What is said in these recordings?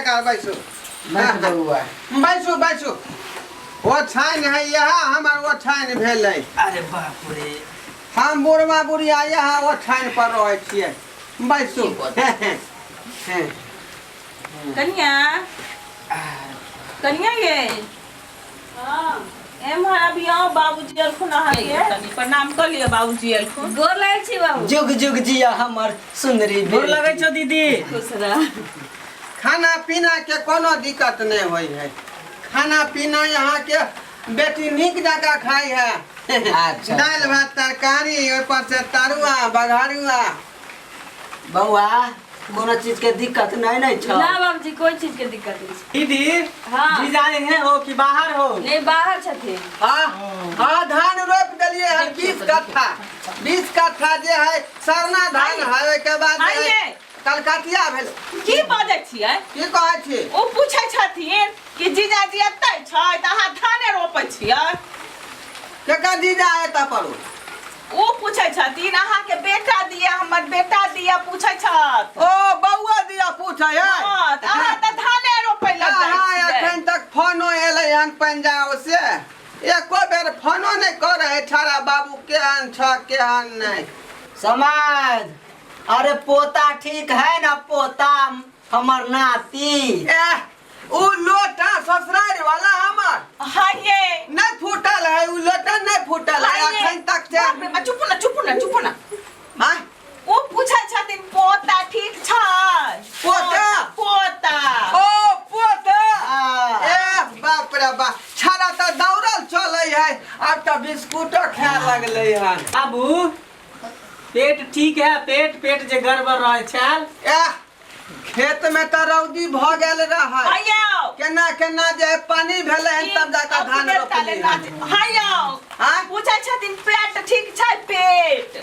सरकार बैसू। बैठ बउआ। बैसू बैसू। ओछाइन है यह हमर ओछाइन भेलै। अरे बाप रे। हम बुढ़वा बुढ़िया यह ओछाइन पर रहै छियै। बैसू। कनिया, कनिया ये एम्हर अभी आओ, बाबूजी अलखुन अहाँके। कनि प्रणाम कऽ लिअ, बाबूजी अलखुन। गोर लागै छी बाबू। जुग जुग जिया हमर सुंदरी। गोर लगै छौ दीदी। खुश रह। खाना पीना के कोनो दिक्कत नहीं होई है। खाना पीना यहाँ के बेटी नीक जकाँ खाई है। अच्छा। दालि भात तरकारी, ओहि पर से तरुआ बघारुआ। बउआ, कोनो चीज के दिक्कत नहीं नहीं छौ? ना बाबूजी, कोई चीज के दिक्कत नहीं छै। दीदी। हाँ। जीजा है हो कि बाहर हो? नहीं, बाहर छथिन। हाँ हाँ, धान रोप देलिए है 20 कट्ठा। 20 कट्ठा जे है सरना धान है। ओहिके बाद जे है आइए। कलकतिया भेल। की बजै छियै? की कहै छी? ओ पूछै छथिन कि जीजाजी एतै छै तऽ अहाँ धाने रोपै छियै। केकर जीजा एतऽ पर? ओ पूछै छथिन अहाँके बेटा दिया, हमर बेटा दिया पूछै छथि। ओ बौआ दिया पूछै है? हँ, तऽ अहाँ तऽ धाने रोपै लए जाइ अहाँ छियै। एखन तक फोनो एलै हन पंजाब से, एको बेर फोनो नहि करै है छाड़ा बाबू, केहन छ केहन नहि। समाज, अरे पोता ठीक है ना? पोता हमर नाती। एह, उ लोटा ससुरारि वाला हमर। हाँ ये। नहीं फूटल है उ लोटा, नहीं फूटल है। हाँ ये। अखन तक से। बाप रे बा, चुप ना, चुप ना, चुप ना। हाँ? ओ पूछै छथिन पोता ठीक छै? पोता? पोता। ओ पोता। हाँ। ए बाप रे बाप, छाड़ा तऽ दौड़ल चलै है, आब तऽ बिस्कुटो खाए लगलै हन। बाबू, पेट ठीक है? पेट पेट जे गड़बड़ रहै छल? एह, खेत में तऽ रौदी भऽ गेल रहै। हायो। केना केना जे पानी भेलै हन तब जाकऽ धान रोपली हन। हायो। आँय? पूछै छथिन पेट ठीक छै? पेट।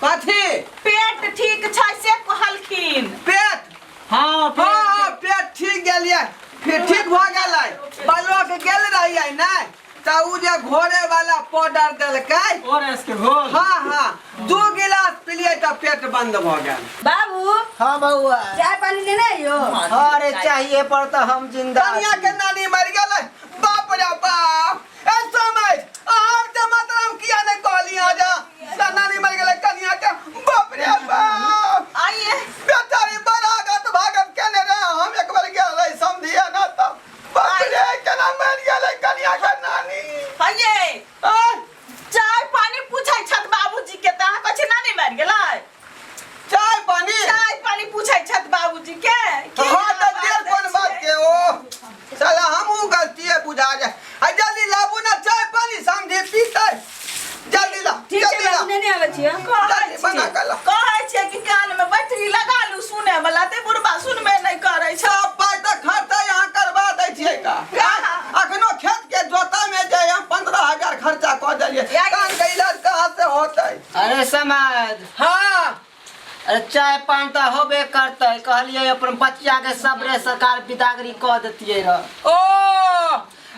कथी? पेट ठीक छै से कहलखिन। पेट? हाँ। हाँ हाँ, पेट ठीक गेलियै, फिर ठीक भऽ गेलै। बलोक गेल रहियै ने तऽ उ जे घोरे वाला पाउडर देलकै। ओरस के घोल। हाँ हाँ, 2 गिलास पिलियै तऽ पेट बंद भऽ गेल। बाबू। हाँ बउआ। चाय पानी लेने आइयो। अरे चाहिए पर तो हम जिंदा कनिया छी। के नानी मर गेलै। बाप रे बाप, ए समझ हम तऽ मतलब किया नहीं कहली जा से नानी मर गेलै कनिया के। बाप रे बाप। आइए। बेचारी बरागत भागत केने रहे, हम एक बार गेल रही समझिए ना तऽ। बाप रे, केना मर गेलै कनिया के नानी। आइए। आँय? चाय पानी पूछै छथि बाबूजी के तऽ अहाँ कहै छियै नानी मरि गेलै। चाय पानी? चाय पानी पूछै छथि बाबूजी के। की हाँ तऽ आवाज देर दै कोन बात छियै? के ओ साला हमहूँ गलतीए बुझा जाए। आ जल्दी लाबू ना चाय पानी, समझी पीतै। जल्दी ला। ठीक छै। जल्दी ला। बाबू, नेने आबै छियै। कहै जल्दी बना छियै, के ला। कहै छियै कि कान में बैटरी लगा लू सुने वाला, ते बुढ़बा सुनबे नहि करै छै। सब पाइ तऽ खर्चा यहाँ करवा दै छियै का? कहाँ? अखनो खेत के जोता में जे हम 15,000 खर्चा कऽ देलियै। कान के इलाज कहाँ से होतै? अरे समाज। हाँ। अरे चाय पान तऽ होबे करतै, कहलियै अपन बच्चा के सबरे सरकार बिदागरी कऽ देतियै रह। ओ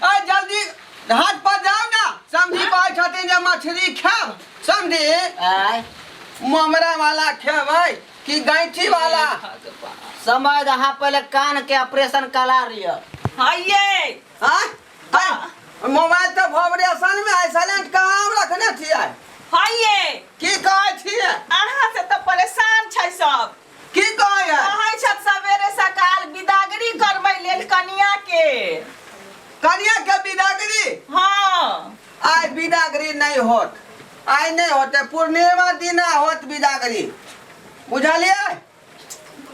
आ जल्दी हाथ पर जाओ ना, समझी कहै छथिन जे मछली खायब। समझी? आय? ममरा वाला खेबै कि गैंची वाला? समाज, अहाँ पहिले कान के ऑपरेशन करा लिअ। हाँ ये। हाँ? हाँ? मोबाइल तऽ वाइब्रेशन में है, साइलेंट कहाँ हम रखने छियै? हाँ ये। की कहै छियै? अहाँ से तऽ परेशान छै सब। की कहै है? कहै छथि सवेरे सकाल बिदागरी करबै लेल कनिया के। कनिया के बिदागरी? हाँ। आइ बिदागरी नहीं होत, आइ नहीं होते, पूर्णिमा दिना होत बिदागरी, बुझलियै?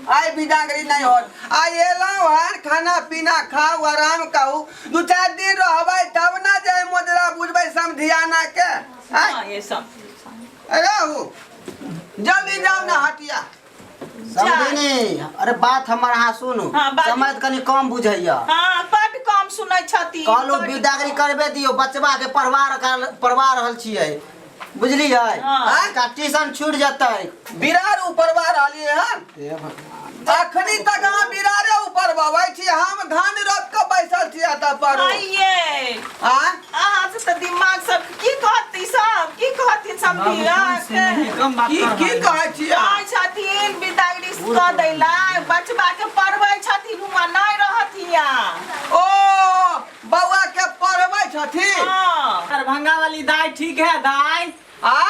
आइ बिदागरी नहीं होत। आइ एलहुँ हन, खाना पीना खाउ, आराम कहू, 2-4 दिन रहबै तब ना जे मोजरा बुझबै समधियाना के। आँय? हाँ, ये सब। रहू, जल्दी जाउ ना हटिया। समझिनी, अरे बात हमर अहाँ सुनू। हाँ, बाजू। समझ कनि कम बुझैया। हाँ, बड कम सुनै छथिन। कहलहुँ बड बिदागरी कम। करबे दियौ, बचबा के पढ़वा रहल छियै, बुझलियै? हाँ। का ट्यूशन छूट जेतै। बिरार उपरवा रहलियै हन, अखनी तक अहाँ बिरारे उपरबाबै छी, हम धान रोपि कऽ बैसल छी एतऽ पर। आइये। आँय? अहाँ से तऽ दिमाग सब की कहती, सब की कहथिन समझी अहाँके? कम बात की कर। की कहै छी अहाँ? कहै छथिन बिदागरी कऽ दैला, बचबा के पढ़बै छथिन, हुआँ नहि रहै। कनिया। ओ बौआ के पढ़बै छथिन। हाँ। दरभंगा वाली दाई ठीक है दाई? आ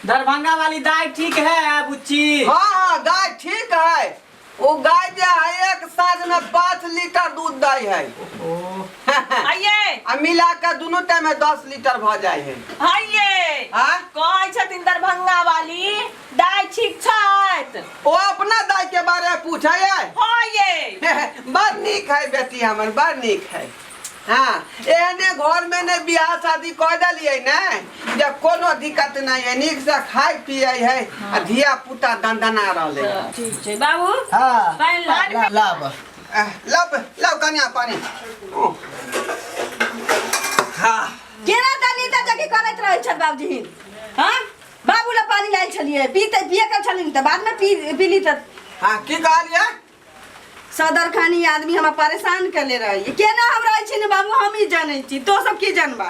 दरभंगा वाली दाई ठीक है बुच्ची? हाँ हाँ गाय ठीक है। वो गाय जे है एक साँझ में 5 लीटर दूध दै है। ओ आइये। आ मिला के दुनू टाइम में 10 लीटर भ जाय है। आइये। आ कहै छथिन दरभंगा वाली दाई ठीक छथि। ओ अपना दाई के बारे में पूछै है। हाँ ये। बड़ नीक है बेटी हमर, बड़ नीक है। हाँ एहने घर में ने बियाह शादी कऽ देलियै ने जे कोनो दिक्कत नहीं है, नीक से खाय पियै है आ धिया पुता दंदना रहलै। ठीक छै बाबू। हाँ पानि ला। लाब। लाउ लाउ कनिया पानी। हाँ केना दली तऽ जकी करैत रहै छथि बाबूजी? हाँ बाबू ला पानी लायल छलियै, पीते पिए के छलिन तऽ बाद में पी पीली तऽ। हाँ की कहलियै? सदर खानी आदमी हमरा परेशान कले रही। केना हम रहै छी ने बाबू, हम ही जानै छी, तो सब की जानबा?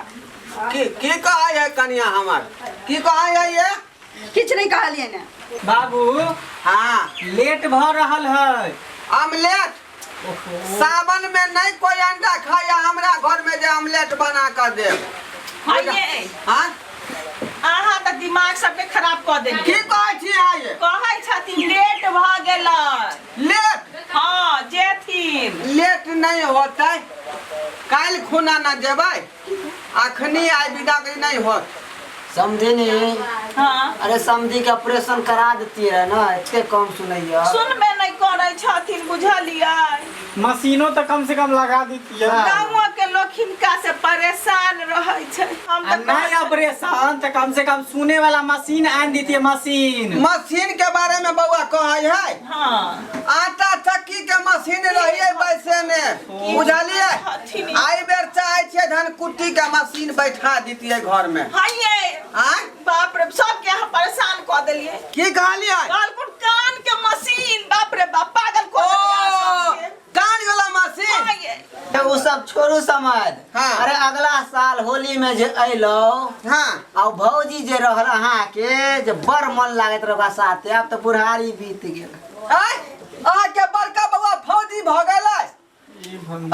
की की कहै है कनिया हमर? की कहै है ये? किछु नहीं कहलियै ने बाबू। हाँ लेट भ रहल है। आमलेट सावन में नहीं कोई अंडा खाया हमरा घर में जे आमलेट बना कर देब। आइये। हाँ अहाँ तऽ दिमाग सबके खराब कऽ देलियै। की कहै छी आइ? कहै छथिन लेट भऽ गेलै। लेट? हाँ जेथिन। लेट नहीं होतै, काल्हि खुना न जेबै, अखनी आइ विदागरी नहीं होत। समझी? हाँ अरे समझी के ऑपरेशन करा देती है ना, एते कम सुनैया। सुनबे नहि करै छथिन बुझलियै। मशीनो तो कम से कम लगा देती है। गाँव के लोग हिनका से परेशान रहै छै। हम आ तऽ नहीं ऑपरेशन तो कम से कम सुने वाला मशीन आन देती है। मशीन मशीन के बारे में बौआ कहै है। हाँ आटा चक्की के मशीन रहिए वैसे ने, बुझलियै? छथिन। आई बेर चाहे छियै धन कुट्टी के मशीन बैठा दितियै घर में। हाइये। आँय बाप रे सबके अहाँ परेशान कऽ देलियै। की कहलियै? कहलखुन कान के मशीन। बाप रे बाप पागल कऽ देलियै अहाँ ओ सबके। कान वाला मशीन। हाइये। वो सब छोड़ू समाज। हाँ। अरे अगला साल होली में जे अयलौ हाँ आ भौजी जे रहल अहाँ के जे बड़ मन लागैत रह ओकरा साथे, आब तऽ बुढ़ारी बीत गेल। आँय अहाँके बड़का बौआ फौजी भऽ गेलै?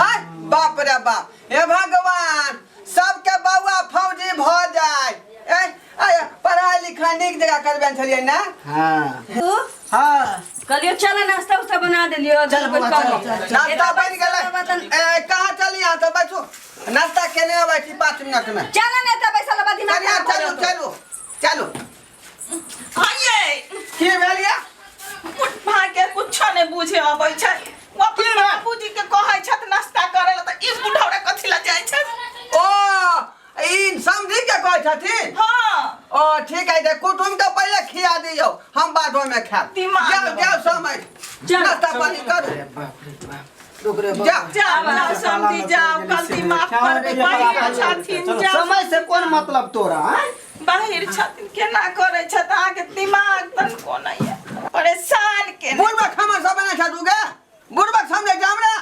आँय बाप रे बाप, हे भगवान सबके बौआ फौजी भऽ जाय। ए आय पढ़ाई लिखाई नीक जगह करबेन छलियै ने? हाँ तू हाँ कहलियो चल नाश्ता उस्ता बना देलियो। चल बौआ, चल, चल, चल। नाश्ता बनि गेलै। ए कहाँ चली अहाँ सब? बैठू, नाश्ता केने अबै छी 5 मिनट में। चल ने तऽ बैसल बा दिमाग कनिया खराब भऽ चलू जेतौ। चलू चलू। हाइये। की भेल ये? बुढ़ा के कुछो नहि बुझे अबै छै। ओ अपन बाबूजी के कहै छथि नाश्ता करै लए तऽ ई बुढ़ौरा कथी लए जाइ छथि? ओ ई समझी के कहै छथिन? हाँ। ओ ठीक है, कुटुम के पहिले खिया दियौ, हम बादो में खायब। दिमाग जाओ जाओ समझ, नाश्ता पानी करू। बाप रे बाप, रुक रे बाप। जाओ जाओ जाओ समझी जाओ, गलती माफ करबै। बाहिर छथिन जाओ। समय से कोन मतलब तोरा? आँय? बाहिर छथिन केना करै छथि अहाँके दिमाग तनको नहि यऽ। परेशान केने। बुढ़बा खाना सब बना छथु गे? बुढ़बा सामने जाम रे।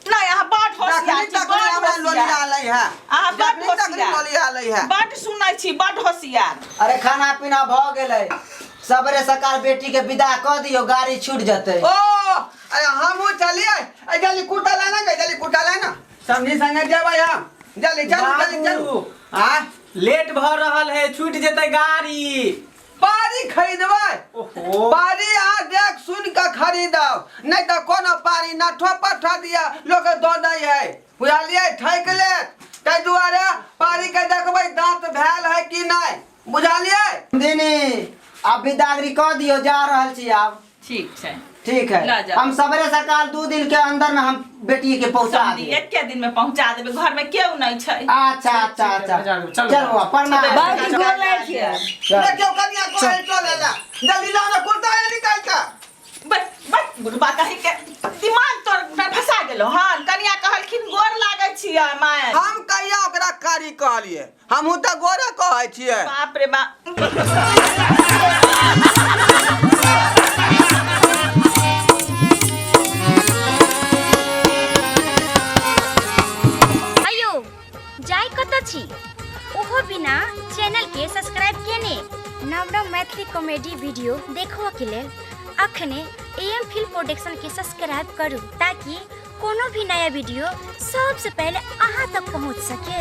नहि अहाँ बड होशियार जखनी छी, तखनी बड हमरा लोलिया होशियार। लै है। अहाँ बड जखनी तखनी होशियार। लोलिया लै है। बड सुनै छी, बड होशियार। अरे खाना पीना भऽ गेलै, सबरे सकाल बेटी के विदा कऽ दियौ, गाड़ी छूट जेतै। ओ अरे हमहूँ चलिए। ए जल्दी कुर्ता लाना गे, जल्दी कुर्ता लाना, समझी संगे जेबै हम। जल्दी चलू जल्दी चलू। बाबू। आ लेट भ रहल है, छूट जेतै गाड़ी। पारी खरीदबै? ओहो पारी अहाँ देख सुन के खरीदब, नहीं तऽ कोनो पारी नठो पठा दिया लोक दऽ दै है, बुझलियै? ठकि लेत। ताहि दुआरे पारी के देखबै दाँत भेल है कि नहीं, बुझलियै? समधिनी आब विदागरी कऽ दियौ, जा रहल छी आब। ठीक छै ठीक है, लऽ जाउ। हम सबरे सकाल 2 दिन के अंदर में हम बेटी के पहुंचा समधी दिए। एके दिन में पहुंचा देबै, घर में केओ नहि छै। अच्छा अच्छा अच्छा, चलू, चलू। चल बौआ, प्रणाम। बाबूजी गोर लागै छियै। चल। देखियौ कनिया कोई चल एला, जल्दी लाओ ना कुर्ता है निकाल के। बस बस बुढ़बा कहीं के दिमाग तोर फंसा गेलो। हन कनिया कहलखिन गोर लागै छियै माय। हम कहिया ओकरा कारी कहलियै? हमहूँ तऽ गोरे कहै छियै। बाप रे बाप। अयो जाय कतऽ छी ओहो बिना चैनल के सब्सक्राइब केने? नव नव मैथिली कॉमेडी वीडियो देखबऽ के लेल अखने एम फिल्म प्रोडक्शन के सब्सक्राइब करू ताकि कोनो भी नया वीडियो सबसे पहले अहाँ तक पहुँच सके।